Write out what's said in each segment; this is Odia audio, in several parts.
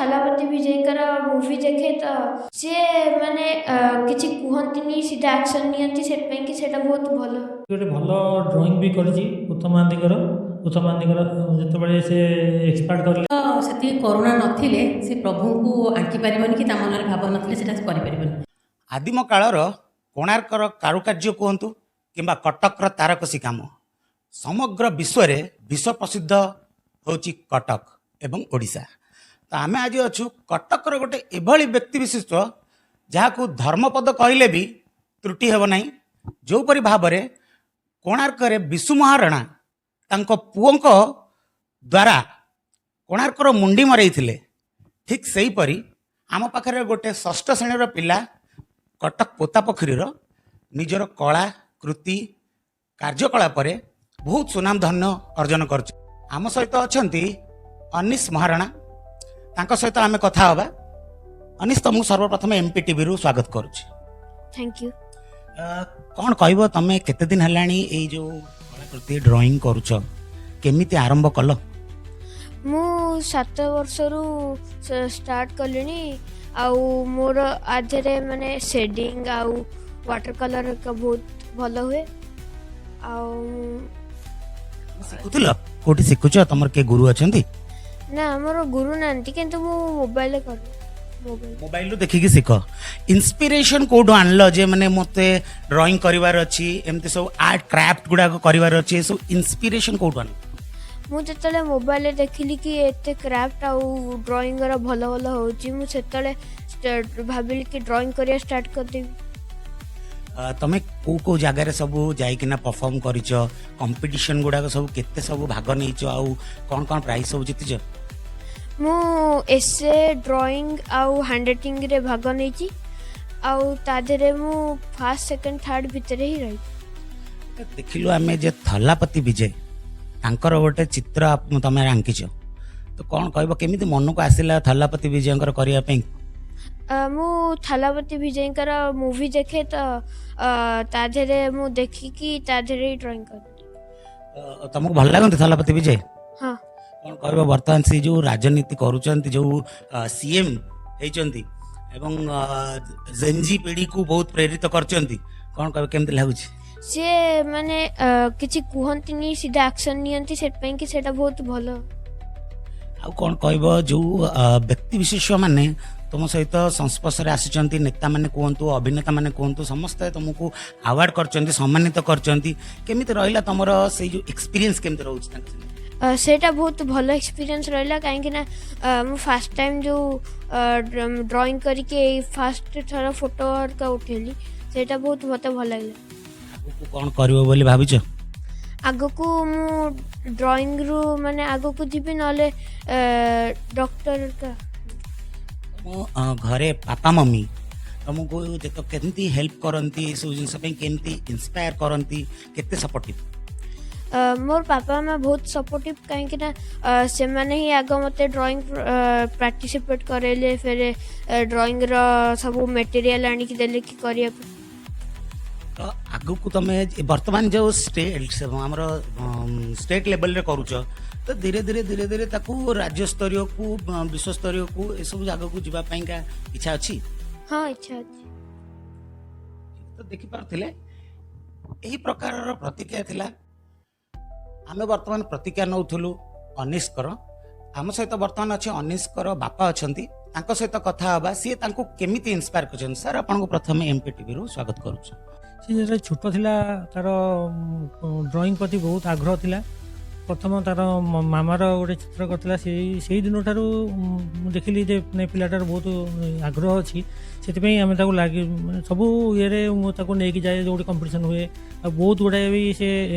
ଥାଲାପତି ବିଜୟଙ୍କର ମୁଭି ଦେଖେ ତ ସିଏ ମାନେ କିଛି କୁହନ୍ତିନି, ସିଧା ଆକ୍ସନ୍ ନିଅନ୍ତି। ସେଥିପାଇଁ କି ସେଇଟା ବହୁତ ଭଲ। ଗୋଟେ ଭଲ ଡ୍ରଇଂ ବି କରିଛି ଉତ୍ତମ ମହାନ୍ତିଙ୍କର। ଉତ୍ତମ ମହାନ୍ତିଙ୍କର ଯେତେବେଳେ ସେ ଏକ୍ସପାୟାର୍ଡ଼ କଲେ। ତ ସେତିକି କରୁଣା ନଥିଲେ ସେ ପ୍ରଭୁଙ୍କୁ ଆଙ୍କି ପାରିବନି କି ତା ମନରେ ଭାବ ନଥିଲେ ସେଟା ସେ କରିପାରିବନି। ଆଦିମ କାଳର କୋଣାର୍କର କାରୁକାର୍ଯ୍ୟ କୁହନ୍ତୁ କିମ୍ବା କଟକର ତାରକସି କାମ, ସମଗ୍ର ବିଶ୍ୱରେ ବିଶ୍ୱ ପ୍ରସିଦ୍ଧ ହେଉଛି କଟକ ଏବଂ ଓଡ଼ିଶା। ତ ଆମେ ଆଜି ଅଛୁ କଟକର ଗୋଟେ ଏଭଳି ବ୍ୟକ୍ତି ବିଶିଷ୍ଟ, ଯାହାକୁ ଧର୍ମପଦ କହିଲେ ବି ତ୍ରୁଟି ହେବ ନାହିଁ। ଯେଉଁପରି ଭାବରେ କୋଣାର୍କରେ ବିଶୁ ମହାରଣା ତାଙ୍କ ପୁଅଙ୍କ ଦ୍ୱାରା କୋଣାର୍କର ମୁଣ୍ଡି ମରେଇଥିଲେ, ଠିକ୍ ସେହିପରି ଆମ ପାଖରେ ଗୋଟେ ଷଷ୍ଠ ଶ୍ରେଣୀର ପିଲା କଟକ ପୋତାପୋଖରୀର ନିଜର କଳା କୃତି କାର୍ଯ୍ୟକଳାପରେ ବହୁତ ସୁନାମ ଧନ୍ୟ ଅର୍ଜନ କରୁଛି। ଆମ ସହିତ ଅଛନ୍ତି ଅନିଶ ମହାରଣା। ତାଙ୍କ ସହିତ ଆମେ କଥା ହେବା। ଅନିଶ, ତମକୁ ସର୍ବପ୍ରଥମେ ଏମ୍ପି ଟିଭିରୁ ସ୍ୱାଗତ କରୁଛି। Thank you. କ'ଣ କହିବ, ତମେ କେତେ ଦିନ ହେଲାଣି ଏଇ ଯେଉଁ କଳାକୃତି ଡ୍ରଇଂ କରୁଛ? କେମିତି ଆରମ୍ଭ କଲ? ମୁଁ 7 ବର୍ଷରୁ ଷ୍ଟାର୍ଟ କଲିଣି। ଆଉ ମୋର ଆଧିରେ ମାନେ ସେଡ଼ିଂ ଆଉ ୱାଟର କଲର୍ ବହୁତ ଭଲ ହୁଏ ଆଉ ଶିଖୁଥିଲ କୋଉଠି? ଶିଖୁଛ? ତମର କିଏ ଗୁରୁ ଅଛନ୍ତି? ନା, ମୋର ଗୁରୁ ନାହାନ୍ତି, କିନ୍ତୁ ମୁଁ ମୋବାଇଲରେ କରେ, ମୋବାଇଲ। ମୋବାଇଲରୁ ଦେଖିକି ଶିଖ। ଇନ୍ସପିରେସନ କୋଉଠୁ ଆଣିଲ ଯେ ମାନେ ମୋତେ ଡ୍ରଇଂ କରିବାର ଅଛି, ଏମିତି ସବୁ ଆର୍ଟ କ୍ରାଫ୍ଟ ଗୁଡାକ କରିବାର ଅଛି? ଏସବୁ ଇନ୍ସପିରେସନ କୋଉଠୁ ଆଣିଲ? ମୁଁ ଯେତେବେଳେ ମୋବାଇଲରେ ଦେଖିଲି କି ଏତେ କ୍ରାଫ୍ଟ ଆଉ ଡ୍ରଇଂର ଭଲ ଭଲ ହେଉଛି, ମୁଁ ସେତେବେଳେ ଭାବିଲି କି ଡ୍ରଇଂ କରିବା ଷ୍ଟାର୍ଟ କରିଦେବି। ତମେ କୋଉ କୋଉ ଜାଗାରେ ସବୁ ଯାଇକିନା ପରଫର୍ମ କରିଛ? କମ୍ପିଟିସନ ଗୁଡାକ ସବୁ କେତେ ସବୁ ଭାଗ ନେଇଛ ଆଉ କ'ଣ କ'ଣ ପ୍ରାଇଜ ସବୁ ଜିତିଛ? ମୁଁ ଏସେ, ଡ୍ରଇଂ ଆଉ ହ୍ୟାଣ୍ଡ ରାଇଟିଂରେ ଭାଗ ନେଇଛି ଆଉ ତା ଦେହରେ ମୁଁ ଫାର୍ଷ୍ଟ, ସେକେଣ୍ଡ, ଥାର୍ଡ଼ ଭିତରେ ହିଁ ରହିଛି। ଦେଖିଲୁ ଆମେ ଯେ ଥଲାପତି ବିଜୟ, ତାଙ୍କର ଗୋଟେ ଚିତ୍ର ତମେ ଆଙ୍କିଛ। ତ କ'ଣ କହିବ, କେମିତି ମନକୁ ଆସିଲା ଥଲାପତି ବିଜୟଙ୍କର କରିବା ପାଇଁ? ମୁଁ ଥାଲାପତି ବିଜୟଙ୍କର ମୁଭି ଦେଖେ ତ ତା ଦେହରେ ମୁଁ ଦେଖିକି ତା ଦେହରେ ହିଁ ଡ୍ରଇଂ କରେ। ତମକୁ ଭଲ ଲାଗନ୍ତି ଥଲାପତି ବିଜୟ? ହଁ। କ'ଣ କହିବ, ବର୍ତ୍ତମାନ ସେ ଯୋଉ ରାଜନୀତି କରୁଛନ୍ତି, ଯୋଉ ସିଏମ୍ ହେଇଛନ୍ତି ଏବଂ ଜେନଜି ପିଢ଼ିକୁ ବହୁତ ପ୍ରେରିତ କରିଛନ୍ତି, କ'ଣ କହିବ, କେମିତି ଲାଗୁଛି? ସିଏ ମାନେ କିଛି କୁହନ୍ତିନି, ସିଧା ଆକ୍ସନ୍ ନିଅନ୍ତି। ସେଥିପାଇଁ କି ସେଇଟା ବହୁତ ଭଲ। ଆଉ କ'ଣ କହିବ, ଯୋଉ ବ୍ୟକ୍ତି ବିଶେଷ ମାନେ ତୁମ ସହିତ ସଂସ୍ପର୍ଶରେ ଆସିଛନ୍ତି, ନେତାମାନେ କୁହନ୍ତୁ, ଅଭିନେତାମାନେ କୁହନ୍ତୁ, ସମସ୍ତେ ତୁମକୁ ଆୱାର୍ଡ କରିଛନ୍ତି, ସମ୍ମାନିତ କରିଛନ୍ତି, କେମିତି ରହିଲା ତମର ସେଇ ଯୋଉ ଏକ୍ସପିରିଏନ୍ସ, କେମିତି ରହୁଛି ତାଙ୍କ ସାଙ୍ଗେ? ସେଇଟା ବହୁତ ଭଲ ଏକ୍ସପିରିଏନ୍ସ ରହିଲା, କାହିଁକି ନା ମୁଁ ଫାର୍ଷ୍ଟ ଟାଇମ୍ ଯେଉଁ ଡ୍ରଇଂ କରିକି ଏଇ ଫାର୍ଷ୍ଟ ଥର ଫଟୋ ହରିକା ଉଠେଇଲି, ସେଇଟା ବହୁତ ମୋତେ ଭଲ ଲାଗିଲା। ଆଗକୁ କ'ଣ କରିବ ବୋଲି ଭାବିଛ? ଆଗକୁ ମୁଁ ଡ୍ରଇଂରୁ ମାନେ ଆଗକୁ ଯିବି, ନହେଲେ ଡକ୍ଟର। ତମ ଘରେ ବାପା ମମି ତମକୁ ଯେତେ କେମିତି ହେଲ୍ପ କରନ୍ତି ଏସବୁ ଜିନିଷ ପାଇଁ? କେମିତି ଇନ୍ସପାୟାର କରନ୍ତି? କେତେ ସପୋର୍ଟିଭ? ମୋର ବାପା ମା ବହୁତ ସପୋର୍ଟିଭ୍, କାହିଁକି ନା ସେମାନେ ହିଁ ଆଗ ମୋତେ ଡ୍ରଇଂ ପାର୍ଟିସିପେଟ୍ କରେଇଲେ, ଫେରେ ଡ୍ରଇଂର ସବୁ ମେଟେରିଆଲ୍ ଆଣିକି ଦେଲେ କି କରିବାକୁ। ତ ଆଗକୁ ତମେ ବର୍ତ୍ତମାନ ଯୋଉ ଷ୍ଟେଟ୍, ଆମର ଷ୍ଟେଟ୍ ଲେଭେଲରେ କରୁଛ, ତ ଧୀରେ ଧୀରେ ଧୀରେ ଧୀରେ ତାକୁ ରାଜ୍ୟ ସ୍ତରୀୟକୁ, ବିଶ୍ୱ ସ୍ତରୀୟକୁ, ଏସବୁ ଜାଗାକୁ ଯିବା ପାଇଁକା ଇଚ୍ଛା ଅଛି? ହଁ, ଇଚ୍ଛା ଅଛି। ତ ଦେଖିପାରୁଥିଲେ, ଏହି ପ୍ରକାରର ପ୍ରତିକ୍ରିୟା ଥିଲା। ଆମେ ବର୍ତ୍ତମାନ ପ୍ରତିକ୍ରିୟା ନେଉଥିଲୁ ଅନିଶଙ୍କର। ଆମ ସହିତ ବର୍ତ୍ତମାନ ଅଛି ଅନିଶଙ୍କର ବାପା ଅଛନ୍ତି। ତାଙ୍କ ସହିତ କଥା ହେବା, ସିଏ ତାଙ୍କୁ କେମିତି ଇନ୍ସପାୟାର କରିଛନ୍ତି। ସାର୍, ଆପଣଙ୍କୁ ପ୍ରଥମେ ଏମ୍ପି ଟିଭିରୁ ସ୍ୱାଗତ କରୁଛୁ। ସେ ଯେତେବେଳେ ଛୋଟ ଥିଲା, ତାର ଡ୍ରଇଂ ପ୍ରତି ବହୁତ ଆଗ୍ରହ ଥିଲା। ପ୍ରଥମ ତାର ମାମାର ଗୋଟେ ଚିତ୍ର କରିଥିଲା। ସେଇ ସେଇ ଦିନଠାରୁ ମୁଁ ଦେଖିଲି ଯେ ନାଇଁ, ପିଲାଟାର ବହୁତ ଆଗ୍ରହ ଅଛି। ସେଥିପାଇଁ ଆମେ ତାକୁ ଲାଗି ମାନେ ସବୁ ଇଏରେ ମୁଁ ତାକୁ ନେଇକି ଯାଏ, ଯେଉଁଠି କମ୍ପିଟିସନ୍ ହୁଏ। ଆଉ ବହୁତ ଗୁଡ଼ାଏ ବି ସେ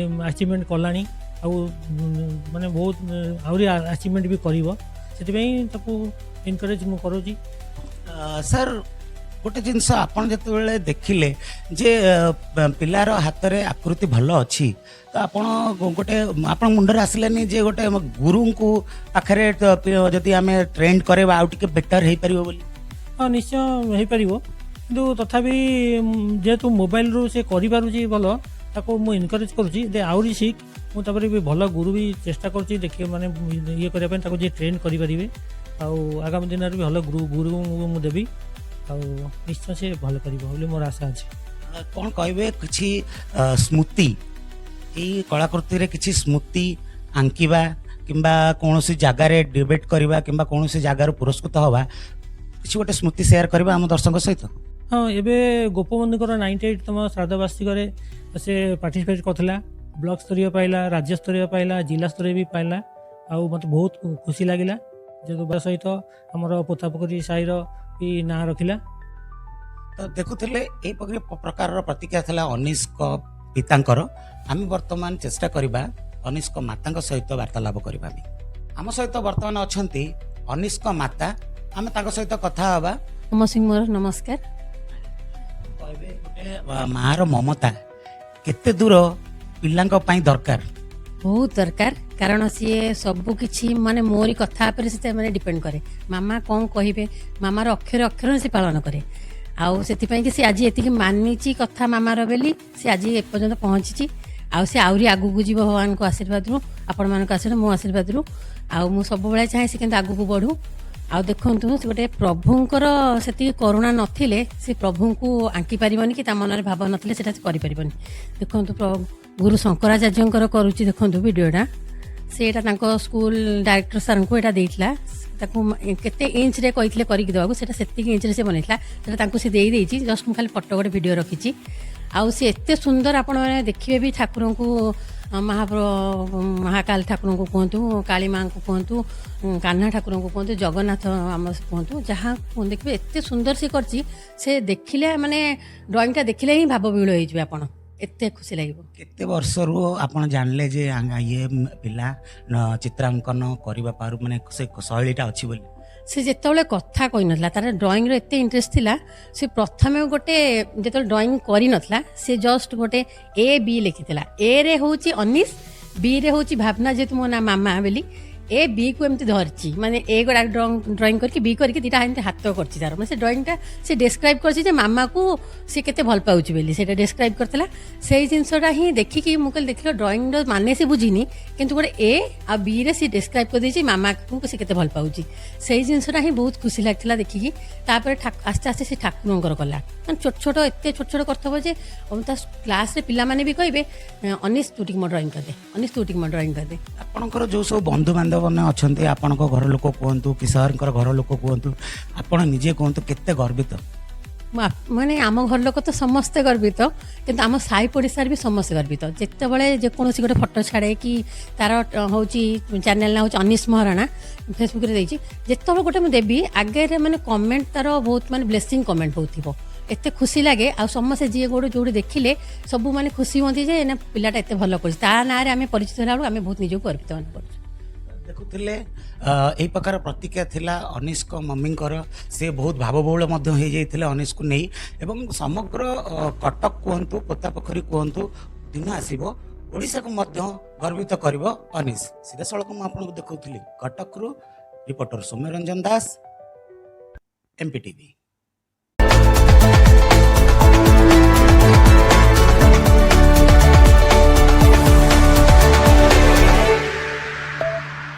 ଆଚିଭମେଣ୍ଟ କଲାଣି ଆଉ ମାନେ ବହୁତ ଆହୁରି ଆଚିଭମେଣ୍ଟ ବି କରିବ। ସେଥିପାଇଁ ତାକୁ ଏନକରେଜ୍ ମୁଁ କରୁଛି। ସାର୍, ଗୋଟେ ଜିନିଷ, ଆପଣ ଯେତେବେଳେ ଦେଖିଲେ ଯେ ପିଲାର ହାତରେ ଆକୃତି ଭଲ ଅଛି, ତ ଆପଣ ଗୋଟେ ଆପଣଙ୍କ ମୁଣ୍ଡରେ ଆସିଲାନି ଯେ ଗୋଟେ ଗୁରୁଙ୍କୁ ପାଖରେ ଯଦି ଆମେ ଟ୍ରେଣ୍ଡ କରେଇବା, ଆଉ ଟିକେ ବେଟର ହେଇପାରିବ ବୋଲି? ହଁ, ନିଶ୍ଚୟ ହେଇପାରିବ। କିନ୍ତୁ ତଥାପି ଯେହେତୁ ମୋବାଇଲରୁ ସେ କରିପାରୁଛି ଭଲ, ତାକୁ ମୁଁ ଏନକରେଜ୍ କରୁଛି ଯେ ଆହୁରି ଶିଖ। ମୁଁ ତାପରେ ବି ଭଲ ଗୁରୁ ବି ଚେଷ୍ଟା କରୁଛି ଦେଖି ମାନେ ଇଏ କରିବା ପାଇଁ, ତାକୁ ଯିଏ ଟ୍ରେନ୍ କରିପାରିବେ। ଆଉ ଆଗାମୀ ଦିନରେ ବି ଭଲ ଗୁରୁ ମୁଁ ଦେବି, ଆଉ ନିଶ୍ଚୟ ସେ ଭଲ କରିବ ବୋଲି ମୋର ଆଶା ଅଛି। କ'ଣ କହିବେ କିଛି ସ୍ମୃତି, ଏଇ କଳାକୃତିରେ କିଛି ସ୍ମୃତି ଆଙ୍କିବା କିମ୍ବା କୌଣସି ଜାଗାରେ ଡିବେଟ୍ କରିବା କିମ୍ବା କୌଣସି ଜାଗାରୁ ପୁରସ୍କୃତ ହେବା, କିଛି ଗୋଟେ ସ୍ମୃତି ସେୟାର କରିବା ଆମ ଦର୍ଶକଙ୍କ ସହିତ? ହଁ, ଏବେ ଗୋପବନ୍ଧୁଙ୍କର 98ତମ ଶ୍ରାଦ୍ଧବାର୍ଷିକରେ ସେ ପାର୍ଟିସିପେଟ୍ କରିଥିଲା। ବ୍ଲକ ସ୍ତରୀୟ ପାଇଲା, ରାଜ୍ୟ ସ୍ତରୀୟ ପାଇଲା, ଜିଲ୍ଲା ସ୍ତରୀୟ ବି ପାଇଲା। ଆଉ ମୋତେ ବହୁତ ଖୁସି ଲାଗିଲା ଯେହେତୁ ତା ସହିତ ଆମର ପୋତାପୋଖରୀ ସାହିର ବି ନାଁ ରଖିଲା। ତ ଦେଖୁଥିଲେ, ଏହିପରି ପ୍ରକାରର ପ୍ରତିକ୍ରିୟା ଥିଲା ଅନିଶଙ୍କ ପିତାଙ୍କର। ଆମେ ବର୍ତ୍ତମାନ ଚେଷ୍ଟା କରିବା ଅନିଶଙ୍କ ମାତାଙ୍କ ସହିତ ବାର୍ତ୍ତାଳାପ କରିବା ପାଇଁ। ଆମ ସହିତ ବର୍ତ୍ତମାନ ଅଛନ୍ତି ଅନିଶଙ୍କ ମାତା, ଆମେ ତାଙ୍କ ସହିତ କଥା ହେବା। ସମସ୍ତଙ୍କୁ ମୋର ନମସ୍କାର। କହିବେ ଗୋଟେ ମାର ମମତା କେତେ ଦୂର ପିଲାଙ୍କ ପାଇଁ ଦରକାର? ବହୁତ ଦରକାର, କାରଣ ସିଏ ସବୁ କିଛି ମାନେ ମୋରି କଥା ଉପରେ ସେ ମାନେ ଡିପେଣ୍ଡ କରେ। ମାମା କ'ଣ କହିବେ, ମାମାର ଅକ୍ଷର ଅକ୍ଷର ସେ ପାଳନ କରେ। ଆଉ ସେଥିପାଇଁ କି ସେ ଆଜି ଏତିକି ମାନିଛି କଥା ମାମାର ବୋଲି ସେ ଆଜି ଏପର୍ଯ୍ୟନ୍ତ ପହଞ୍ଚିଛି। ଆଉ ସେ ଆହୁରି ଆଗକୁ ଯିବ ଭଗବାନଙ୍କ ଆଶୀର୍ବାଦରୁ, ଆପଣମାନଙ୍କ ଆଶୀର୍ବାଦ, ମୋ ଆଶୀର୍ବାଦରୁ। ଆଉ ମୁଁ ସବୁବେଳେ ଚାହେଁ ସେ କିନ୍ତୁ ଆଗକୁ ବଢ଼ୁ। ଆଉ ଦେଖନ୍ତୁ, ସେ ଗୋଟେ ପ୍ରଭୁଙ୍କର ସେତିକି କରୁଣା ନଥିଲେ ସେ ପ୍ରଭୁଙ୍କୁ ଆଙ୍କି ପାରିବନି କି ତା ମନରେ ଭାବ ନଥିଲେ ସେଟା ସେ କରିପାରିବନି। ଦେଖନ୍ତୁ, ଗୁରୁ ଶଙ୍କରାଚାର୍ଯ୍ୟଙ୍କର କରୁଛି, ଦେଖନ୍ତୁ ଭିଡ଼ିଓଟା। ସେଇଟା ତାଙ୍କ ସ୍କୁଲ ଡାଇରେକ୍ଟର ସାର୍ଙ୍କୁ ଏଇଟା ଦେଇଥିଲା। ତାକୁ କେତେ ଇଞ୍ଚରେ କହିଥିଲେ କରିକି ଦେବାକୁ, ସେଇଟା ସେତିକି ଇଞ୍ଚରେ ସେ ବନେଇଥିଲା। ସେଇଟା ତାଙ୍କୁ ସେ ଦେଇଦେଇଛି। ଜଷ୍ଟ ମୁଁ ଖାଲି ଫଟୋ ଗୋଟେ ଭିଡ଼ିଓ ରଖିଛି। ଆଉ ସେ ଏତେ ସୁନ୍ଦର, ଆପଣମାନେ ଦେଖିବେ ବି ଠାକୁରଙ୍କୁ, ମହାକାଳ ଠାକୁରଙ୍କୁ କୁହନ୍ତୁ, କାଳୀ ମାଆଙ୍କୁ କୁହନ୍ତୁ, କାହ୍ନା ଠାକୁରଙ୍କୁ କୁହନ୍ତୁ, ଜଗନ୍ନାଥ ଆମ କୁହନ୍ତୁ, ଯାହା ଦେଖିବେ ଏତେ ସୁନ୍ଦର ସେ କରିଛି। ସେ ଦେଖିଲେ ମାନେ ଡ୍ରଇଂଟା ଦେଖିଲେ ହିଁ ଭାବ ବିହ୍ୱଳ ହେଇଯିବେ ଆପଣ, ଏତେ ଖୁସି ଲାଗିବ। କେତେ ବର୍ଷରୁ ଆପଣ ଜାଣିଲେ ଯେ ଇଏ ପିଲା ଚିତ୍ରାଙ୍କନ କରିବା ପାରୁ, ମାନେ ସେ ଶୈଳୀଟା ଅଛି ବୋଲି? ସେ ଯେତେବେଳେ କଥା କହିନଥିଲା, ତାର ଡ୍ରଇଂର ଏତେ ଇଣ୍ଟରେଷ୍ଟ ଥିଲା। ସେ ପ୍ରଥମେ ଗୋଟେ ଯେତେବେଳେ ଡ୍ରଇଂ କରିନଥିଲା, ସେ ଜଷ୍ଟ ଗୋଟେ ଏ ବି ଲେଖିଥିଲା। ଏରେ ହେଉଛି ଅନିଶ, ବିରେ ହେଉଛି ଭାବନା, ଯେହେତୁ ମୋ ନାଁ ମାମା ବୋଲି। ଏ ବିକୁ ଏମିତି ଧରିଛି, ମାନେ ଏ ଗୋଟା ଡ୍ରଇଂ କରିକି ବି କରିକି ଦୁଇଟା ଏମିତି ହାତ କରିଛି ତାର। ମାନେ ସେ ଡ୍ରଇଂଟା ସେ ଡେସ୍କ୍ରାଇବ୍ କରିଛି ଯେ ମାମାକୁ ସେ କେତେ ଭଲ ପାଉଛି ବୋଲି ସେଇଟା ଡେସ୍କ୍ରାଇବ୍ କରିଥିଲା। ସେଇ ଜିନିଷଟା ହିଁ ଦେଖିକି ମୁଁ କହିଲି, ଦେଖିଲ, ଡ୍ରଇଂର ମାନେ ସେ ବୁଝିନି, କିନ୍ତୁ ଗୋଟେ ଏ ଆଉ ବିରେ ସେ ଡେସ୍କ୍ରାଇବ୍ କରିଦେଇଛି ମାମାକୁ ସେ କେତେ ଭଲ ପାଉଛି। ସେଇ ଜିନିଷଟା ହିଁ ବହୁତ ଖୁସି ଲାଗିଥିଲା ଦେଖିକି। ତାପରେ ଆସ୍ତେ ଆସ୍ତେ ସେ ଠାକୁରଙ୍କର କଲା, ମାନେ ଛୋଟ ଛୋଟ, ଏତେ ଛୋଟ ଛୋଟ କରିଥିବ ଯେ ତା କ୍ଲାସ୍ରେ ପିଲାମାନେ ବି କହିବେ, "ଅନିଶ, ତୁ ଟିକେ ମୋ ଡ୍ରଇଂ କରିଦେ, ଅନିଶ, ତୁ ଟିକେ ମୋ ଡ୍ରଇଂ କରିଦେ।" ଆପଣଙ୍କର ଯେଉଁ ସବୁ ବନ୍ଧୁବାନ୍ଧବ ମାନେ ଅଛନ୍ତି, ଆପଣଙ୍କ ଘର ଲୋକ କୁହନ୍ତୁ କି ସାର୍ଙ୍କର ଘର ଲୋକ କୁହନ୍ତୁ, ଆପଣ ନିଜେ କୁହନ୍ତୁ, କେତେ ଗର୍ବିତ? ମାନେ ଆମ ଘର ଲୋକ ତ ସମସ୍ତେ ଗର୍ବିତ, କିନ୍ତୁ ଆମ ସାହି ପଡ଼ିଶାରେ ବି ସମସ୍ତେ ଗର୍ବିତ। ଯେତେବେଳେ ଯେକୌଣସି ଗୋଟେ ଫଟୋ ଛାଡ଼େ କି ତାର ହେଉଛି ଚ୍ୟାନେଲ୍ ନାଁ ହେଉଛି ଅନିଶ ମହାରଣା, ଫେସବୁକ୍ରେ ଦେଇଛି। ଯେତେବେଳେ ଗୋଟେ ମୁଁ ଦେବି, ଆଗରେ ମାନେ କମେଣ୍ଟ ତାର ବହୁତ, ମାନେ ବ୍ଲେସିଂ କମେଣ୍ଟ ବହୁତ ଥିବ। ଏତେ ଖୁସି ଲାଗେ। ଆଉ ସମସ୍ତେ ଯିଏ ଗୋଟେ ଯୋଉଠି ଦେଖିଲେ ସବୁ ମାନେ ଖୁସି ହୁଅନ୍ତି ଯେ ନା, ପିଲାଟା ଏତେ ଭଲ କରୁଛି। ତା ନାଁରେ ଆମେ ପରିଚିତ ହେଲା ବେଳକୁ ଆମେ ବହୁତ ନିଜକୁ ଗର୍ବିତ ମନେ କରୁଛୁ। ଦେଖୁଥିଲେ, ଏଇ ପ୍ରକାର ପ୍ରତିକ୍ରିୟା ଥିଲା ଅନିଶଙ୍କ ମମିଙ୍କର। ସେ ବହୁତ ଭାବବିହ୍ୱଳ ମଧ୍ୟ ହେଇଯାଇଥିଲେ ଅନିଶକୁ ନେଇ। ଏବଂ ସମଗ୍ର କଟକ କୁହନ୍ତୁ, ପୋତାପୋଖରୀ କୁହନ୍ତୁ, ଦିନ ଆସିବ ଓଡ଼ିଶାକୁ ମଧ୍ୟ ଗର୍ବିତ କରିବ ଅନିଶ। ସିଧାସଳଖ ମୁଁ ଆପଣଙ୍କୁ ଦେଖାଉଥିଲି କଟକରୁ, ରିପୋର୍ଟର ସୌମ୍ୟରଞ୍ଜନ ଦାସ, ଏମ୍ପିଟିଭି।